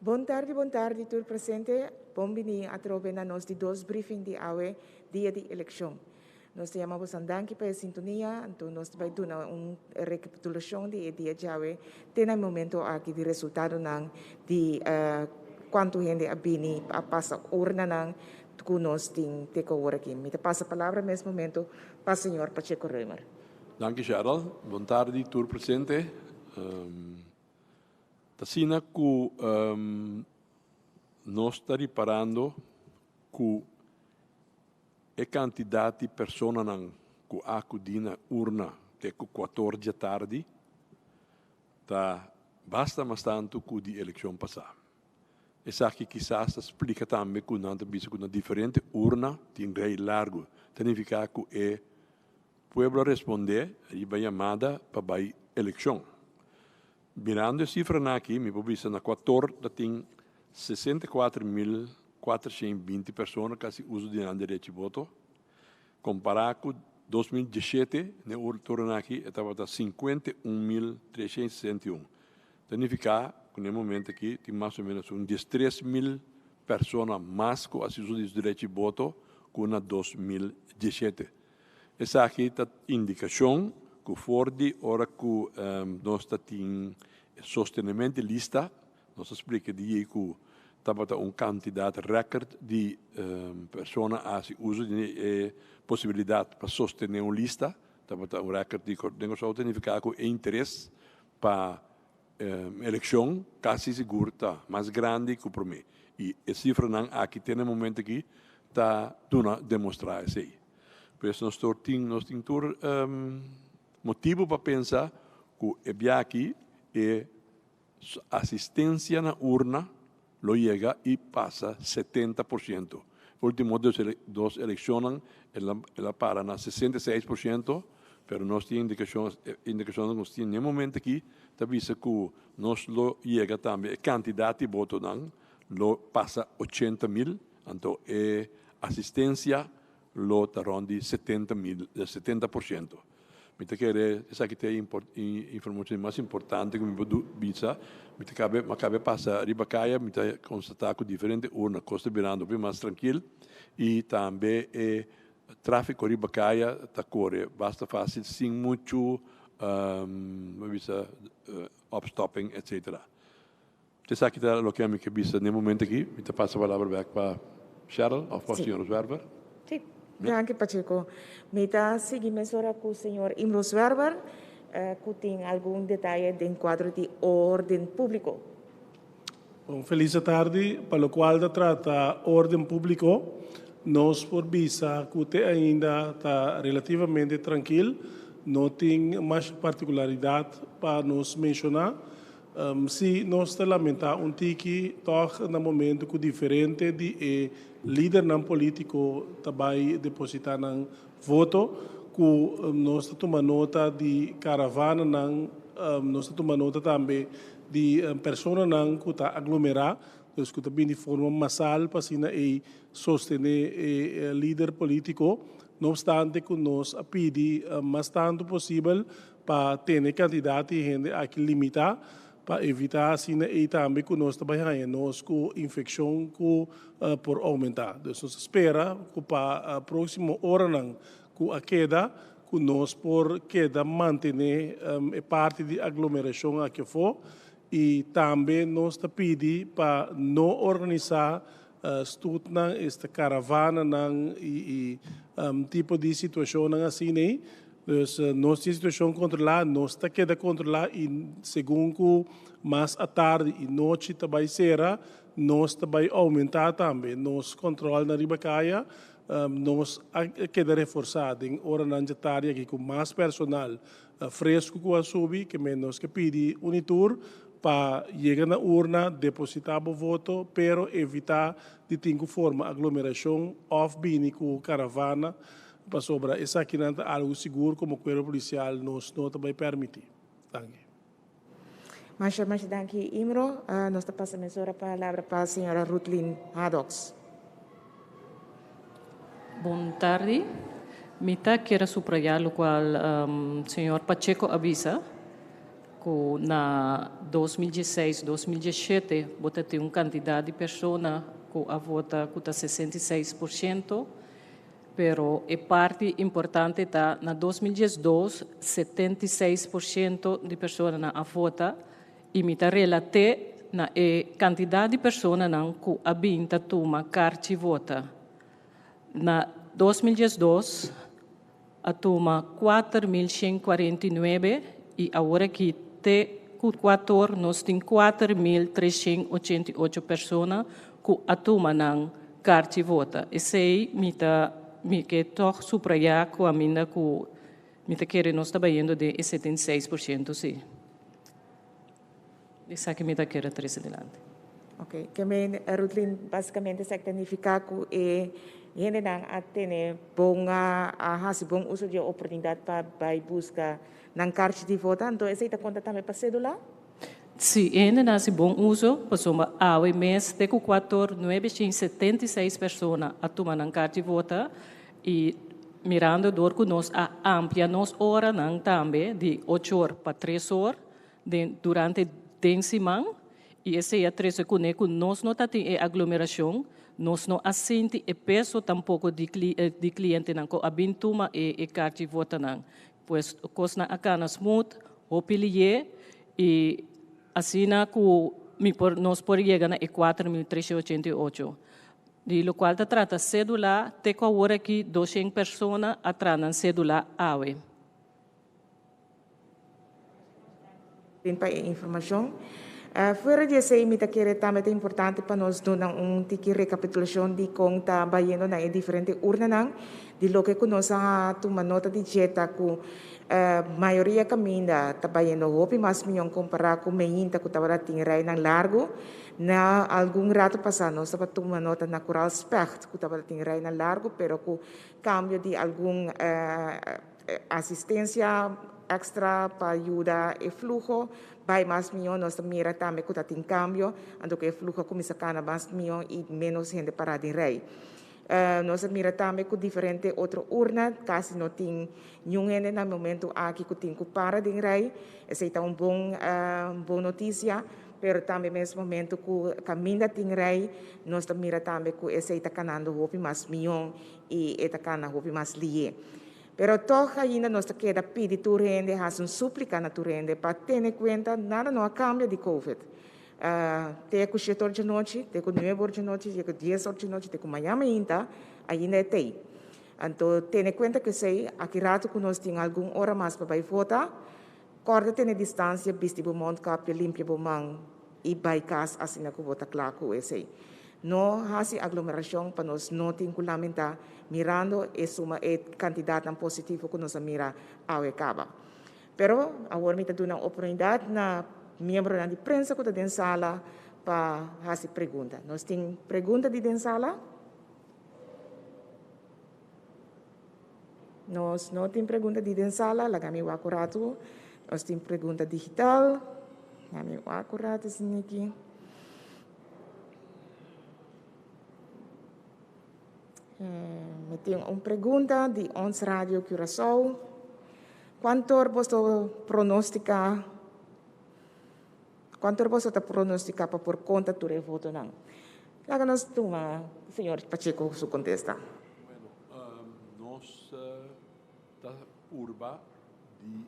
Bon tardi, bon tardi tur presente. Bon bini atrobe na nos di dos briefing di awe, dia di elekshon. Nos ta yama boso danki pa e sintonia, anto nos ta bai duna un rekapitulashon di e dia djawe te na e momento aki di resultadonan di kuantu hende a bini a pasa urnanan ku nos tin te ku awor aki. Mi ta pasa palabra mes momento pa señor Pacheco Römer. Danki Cheryl. Bon tardi tur presente. Ta asina ku nos ta riparando ku e kantidat di personanan ku a akudí na urna te ku kuator djatardi ta basta mas tantu ku di elekshon pasá. Esaki kisas ta splika tambe ku nan ta bisa ku na diferente urna tin rei largu. Ta nifiká ku e pueblo a respondé riba yamada pa bai elekshon. Mirando e sifranan aki mi por bisa na kuator ta tin 64.420 persona ku hasi uso di nan derechi voto. Kompará ku 2017 na e turno aki e tabata 51.361. Ta nifiká ku na e momento aki tin mas o ménos un 13.000 persona mas ku hasi uso di su derechi voto ku na 2017. Esaki ta indikashon ku for di ora ku nos ta tin sostenementu di lista, nos a splika di ku tabata un kantidat rèkòrt di persona a hasi uso di e posibilidat pa sostené un lista, tabata un rèkòrt di den Kòrsou ta nifiká ku e interes pa elekshon kasi sigur ta mas grandi ku promé i e sifranan aki te na e momento aki ta duna demostrá esei. Pues nos tur tin nos tin tur motibu pa pensa ku e bia aki e asistensia na urna lo yega i pasa 70%. Ultimo dos elekshonnan el a para na 66%, pero nos tin indikashon indikashonnan ku nos tin na e momento aki ta bisa ku nos lo yega tambe e kantidat di botonan lo pasa 80.000, anto e asistensia lo ta rond di 70.000, 70%. Mi ta kere esaki ta e informacion mas importante ku mi por bisa. Mi ta kabe, mi a kabe pasa riba kaya, mi ta konstatá ku diferente urna kos ta birando hopi mas trankil i tambe e tráfiko riba kaya ta kore basta fásil sin muchu mi bisa opstopping etcetera. Esaki ta loke ami ke bisa na e momento aki. Mi ta pasa palabra bek pa Cheryl of pa señor Zwerver. Sí, danki Pacheco. Mi ta sigui mesora ku señor Imro Zwerver ku tin algun detaye den kuadro di orden públiko. Bon felis atardi. Pa lokual ta trata orden públiko, nos por bisa ku te ainda ta relativamente trankil. No tin masha partikularidat pa nos menshoná. Sí, nos ta lamentá un tiki tòg na momento ku diferente di e lidernan polítiko ta bai depositá nan voto, ku nos ta tuma nota di karavananan, nos ta tuma nota tambe di personanan ku ta aglomerá, dus ku ta bini di forma masal pa asina ei sostené e lider polítiko, no opstante ku nos a pidi mas tantu posibel pa tene e kantidat di hende aki limitá pa evitá asina ei tambe ku nos ta bai haña nos ku infekshon ku por oumentá. Dus nos ta spera ku pa próksimo oranan ku a keda ku nos por keda mantené e parti di aglomerashon aki afó i tambe nos ta pidi pa no organisá stutnan, esta karavananan i tipo di situashonnan asina ei. Dus nos tin situashon kontrolá, nos ta keda kontrolá i segun ku mas atardi i nochi ta bai sera, nos ta bai oumentá tambe nos kòntròlnan riba kaya. Nos a keda reforsá den oranan djatardi aki ku mas personal fresku ku a subi, ke men nos ke pidi un i tur pa yega na urna, depositá bo voto, pero evitá di tin ku forma aglomerashon òf bini ku karavana. Pasobra esakinan ta algu sigur komo kuerpo polisial nos no ta bai permití. Danki. Masha masha danki Imro. Nos ta pasa mesora palabra pa señora Rutlin Hadoks. Bon tardi. Mi ta kier a subrayá lokual señor Pacheco a bisa. Ku. Ku na 2016, 2017 bo ta tin un kantidat di persona ku a vota ku ta 66%, pero e parti importante ta na 2012 76% di personanan a vota i mi ta relat'é na e kantidat di personanan ku a bin ta tuma karchi vota. Na 2012 a tuma 4149 i awor aki te ku kuator nos tin 4388 persona ku a tuma nan karchi vota. Esei mi ta mi ke tòg suprayá ku aminda ku mi ta kere nos ta bayendo den e 76% si. Esaki mi ta kere trese dilanti. Ok, ke men Rutlin basikamente esaki ta nifiká ku e hendenan a tene bon a hasi bon uso di e oportunidat pa bai buska nan karchi di vota, anto esei ta konta tambe pa sedula? Si, e hendenan hasi bon uso pasobra awe mes te ku kuator 976 persona a tuma nan karchi vota i mirando dor ku nos a amplia nos oranan tambe di ocho or pa tres or den durante den siman i esei a trese kuné ku nos no ta tin e aglomerashon, nos no a sinti e peso tampoko di di klientenan ku a bin tuma e e karchi votanan. Pues kosnan a kana smooth, hopi lié i asina ku mi por nos por yega na e 4388. Di lokual ta trata sédula te ku awor aki 200 persona a traha nan sédula awe. Tin pa e informashon. Fuera di esei mi ta kere tambe ta importante pa nos duna un tiki rekapitulashon di kon ta bayendo na e diferente urnanan. Di loke ku nos a tuma nota di dje ta ku mayoria kaminda ta bayendo hopi mas mion kompará ku meinta ku tabata tin reinan largu. Na algun rato pasá nos tabata tuma nota na Koraal Specht ku tabata tin reinan largu pero ku kambio di algun Asistencia extra pa yuda e fluho bai mas mihó. Nos ta mira tambe ku ta tin kambio, anto ku e fluho a kuminsá kana mas mihó i ménos hende pará den rei. Nos a mira tambe ku diferente otro urna kasi no tin niun hende na momento aki ku tin ku para den rei. Esei ta un bon bon notisia, pero tambe mes momento ku kaminda tin rei nos ta mira tambe ku esei ta kanando hopi mas mihó i e ta kana hopi mas lié. Pero tòg ainda nos ta keda pidi tur hende, hasi un súplika na tur hende pa tene kuenta nada no a kambia di covid. Te ku shete or djanochi, te ku nuebe or djanochi, te ku dies or djanochi, te ku mañan mainta, ainda e t'ei. Anto tene kuenta ku esei, aki rato ku nos tin algun ora mas pa bai vota, kòrda tene distansia, bisti bo mondkapje, limpia bo man i bai kas asina ku bo ta kla ku esei. No hasi aglomerashon pa nos no tin ku lamentá mirando e suma e kantidatnan positivo ku nos a mira awe kaba. Pero awor mi ta duna un oportunidat na miembronan di prensa ku ta den sala pa hasi pregunta. Nos tin pregunta di den sala? Nos no tin pregunta di den sala, laga mi wak un ratu. Nos tin pregunta digital. Laga mi wak un ratu, Siniki. Mi tin un pregunta di Ons Radio Curaçao. Kuantor boso pronostica, kuantor boso ta pronostica pa por konta tur e votonan? Laga nos tuma señor Pacheco su kontesta. Bueno, nos ta purba di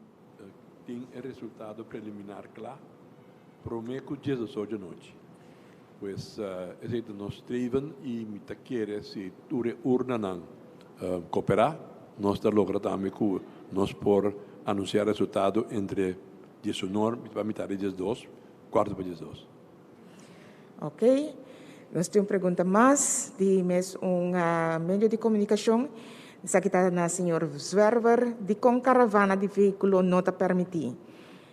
tin e resultado preliminar kla promé ku diesdos djanochi. Pues esei ta nos streven i mi ta kere si tur e urnanan koperá, nos ta logra tambe ku nos por anunsiá resultado entre diesunor pa mitad di diesdos, kuarto pa diesdos. Ok, nos tin un pregunta mas di mes un medio di komunikashon. Esaki ta na señor Zwerver. Dikon karavana di vehíkulo no ta permití?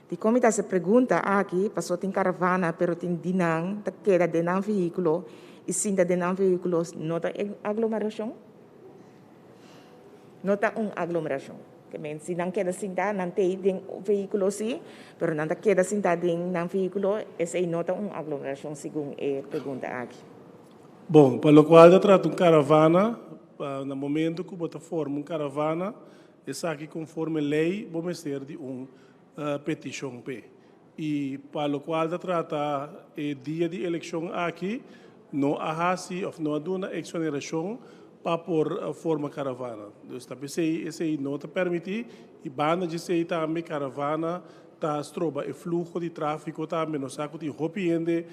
Dikon mi ta hasi e pregunta aki? Pasobra tin karavana pero tin di nan ta keda den nan vehíkulo i sinta den nan vehíkulo no ta aglomerashon? No ta un aglomerashon. Ke men si nan keda sintá, nan t'ei den vehíkulo sí, pero nan ta keda sintá den nan vehíkulo, esei no ta un aglomerashon segun e pregunta aki. Bon, pa lokual ta trata un karavana, na momento ku bo ta forma un karavana, esaki konforme lei bo mester di un petishon p'e. I pa lokual ta trata e dia di elekshon aki, no a hasi òf no a duna eksonerashon pa por forma karavana. Dus ta p'esei esei no ta permití i banda di esei tambe karavana ta stroba e fluho di tráfiko tambe. Nos sa ku tin hopi hende,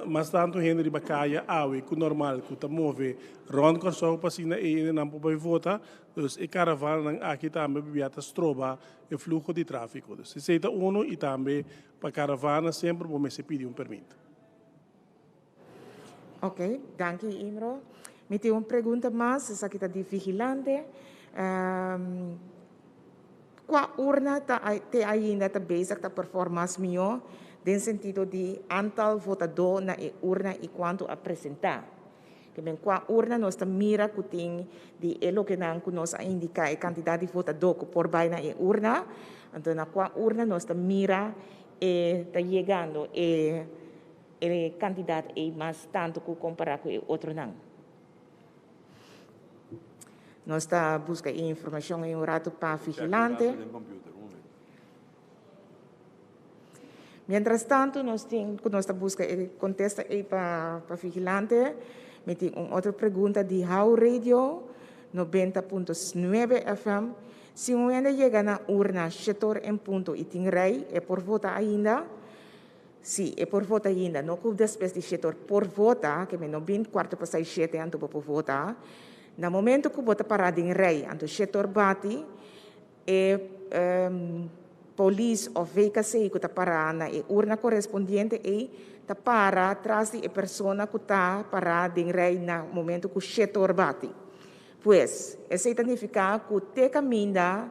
mas tantu hende riba kaya awe ku normal ku ta move rònt Kòrsou pa asina e hendenan por bai vota. Dus e karavananan aki tambe bibia ta stroba e fluho di tráfiko. Dus esei ta unu i tambe pa karavana semper bo mester pidi un permit. Ok, danki Imro. Mi tin un pregunta mas, esaki ta di vigilante. Kua urna ta te ainda ta bezig ta perform mas mihó den sentido di antal votadó na e urna i kuantu a presentá? Ke men kua urna nos ta mira ku tin di e lokenan ku nos a indiká e kantidat di votadó ku por bai na e urna, anto na kua urna nos ta mira e ta yegando e e kantidat ei mas tantu ku kompará ku e otronan. Nos ta buska e informashon ei un ratu pa vigilante. Mientras tanto nos tin ku nos ta buska e kontesta ei pa pa vigilante, mi tin un otro pregunta di How Radio 90.9 FM. Si un hende yega na urna shetor en punto i tin rei, e por vota ainda? Si, e por vota ainda. No ku despues di shetor por vota, ke mi no bin kuarto pasá i shete anto bo por vota. Na momento ku bo ta pará den rei anto shetor bati, E polis of VKC ku ta pará na e urna korespondiente ei ta para tras di e persona ku ta pará den rei na momento ku shetor bati. Pues, esei ta nifiká ku te kaminda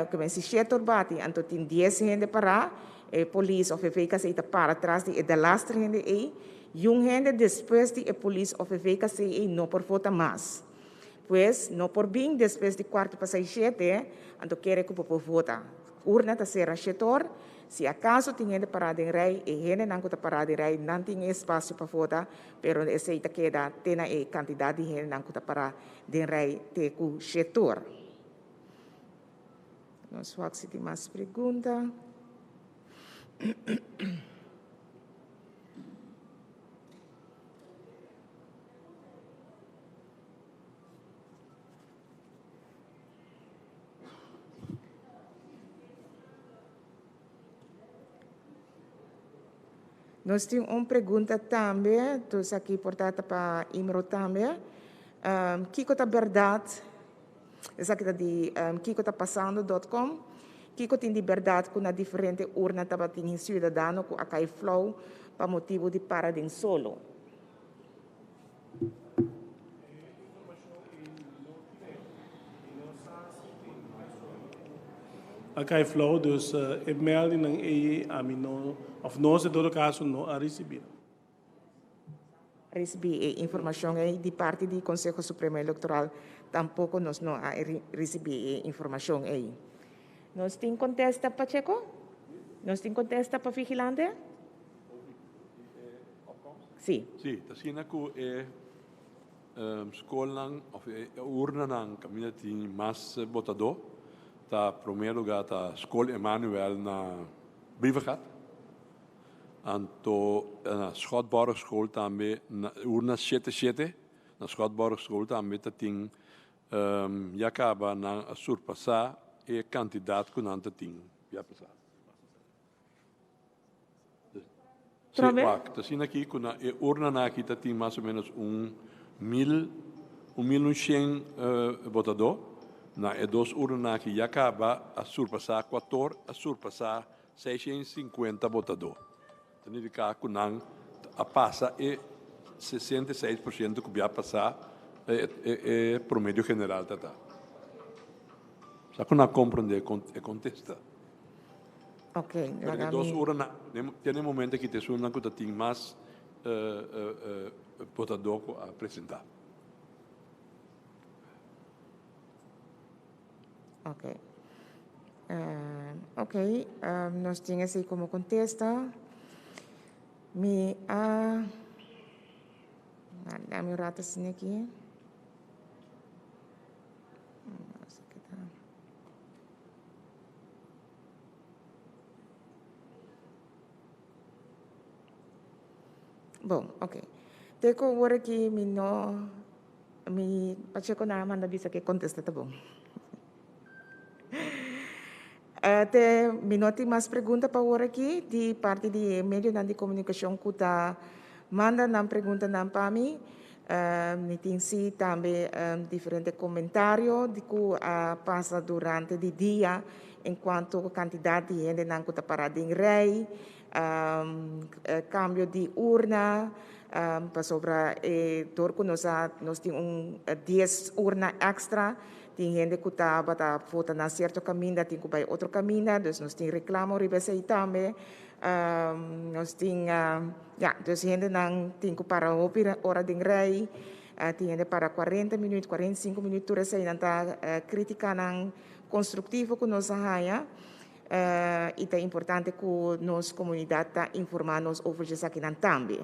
ku men si shetor bati anto tin dies hende pará, e polis of e VKC ta para tras di e delaster hende ei, i un hende despues di e polis of e VKC ei no por vota mas. Pues, no por bin despues di kuarto pa seis shete, anto kere ku bo por vota. Urna ta sera shetor, si akaso tin hende pará den rei, e hendenan ku ta pará den rei nan tin e espasio pa vota, pero esei ta keda te na e kantidat di hendenan ku ta pará den rei te ku shetor. Nos wak si tin mas pregunta. Nos tin un pregunta tambe, dus aki por ta ta pa Imro tambe. Kiko ta berdad? Esaki ta di kiko ta pasando dot com. Kiko tin di berdad ku na diferente urna tabatin ciudadano ku a kai flou pa motibu di para den solo? A kai flou, dus e meldingnan ei ami no, of nos en todo kaso no a risibí. Risibí e informashon ei di parti di Konseho Supremo Elektoral, tampoko nos no a risibí e informashon ei. Nos tin kontesta, Pacheco? Nos tin kontesta pa Vigilante? Sí. Sí, ta asina ku e skolnan òf e urnanan kaminda tin mas botadó ta promé lugá ta Skol Emanuel na Brievengat, anto na Schotborgschool tambe na urna 77 na Schotborgschool tambe ta tin ya kaba nan a surpasá e kantidat ku nan ta tin ya pasá. Sí, wak, ta asina aki ku na e urnanan aki ta tin mas o ménos un mil, un mil un shen botadó. Na e dos urnanan aki ya kaba a surpasá kuator, a surpasá seishen sinkuenta botadó. Ta nifiká ku nan a pasa e 66% ku bia pasá e promedio general ta ta. Sa ku nan a komprondé e kontesta. Ok, Pero laga e dos mi. ora na, te na e momento aki ta esunnan ku ta tin mas votadó ku a presentá. Ok. Ok, nos tin esei komo kontesta. Mi a, dame un rato asina aki. Bon, ok. Te ku awor aki mi no, mi Pacheco nan a manda bisa ku e kontesta ta bon. Te mi no tin mas pregunta pa awor aki di parti di e medionan di komunikashon ku ta manda nan preguntanan pa mi. Mi tin si tambe diferente komentario di ku a pasa durante di dia en kuanto kantidat di hendenan ku ta para den rei, kambio di urna, pasobra e dor ku nos a nos tin un dies urna èkstra, tin hende ku tabata vota na sierto kaminda tin ku bai otro kaminda, dus nos tin reklamo riba esei tambe. Nos tin, ya, dus hendenan tin ku para hopi ora den rei, tin hende para kuarenta minüt, 45 minüt, tur eseinan ta kritikanan konstruktivo ku nos a haña. I ta importante ku nos komunidat ta informá nos over dje esakinan tambe.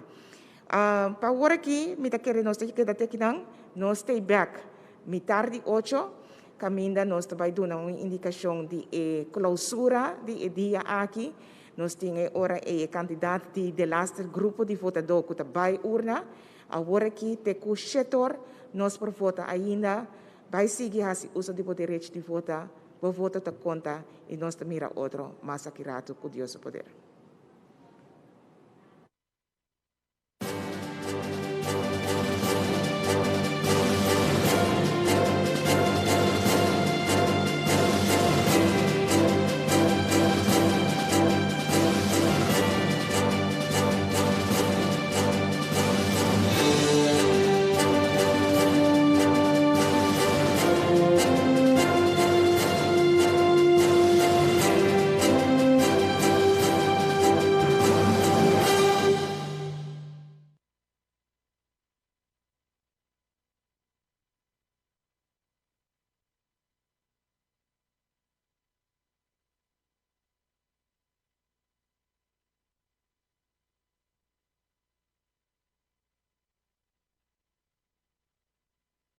Pa awor aki mi ta kere nos ta keda te akinan, nos stay bèk mitar di ocho kaminda nos ta bai duna un indikashon di e klousura di e dia aki. Nos tin e ora ei e kantidat di delaster grupo di votadó ku ta bai urna. Awor aki te ku shetor nos por vota ainda. Bai sigui hasi uso di bo derecho di vota. Bo voto ta konta i nos ta mira otro mas aki ratu ku Dios su poder.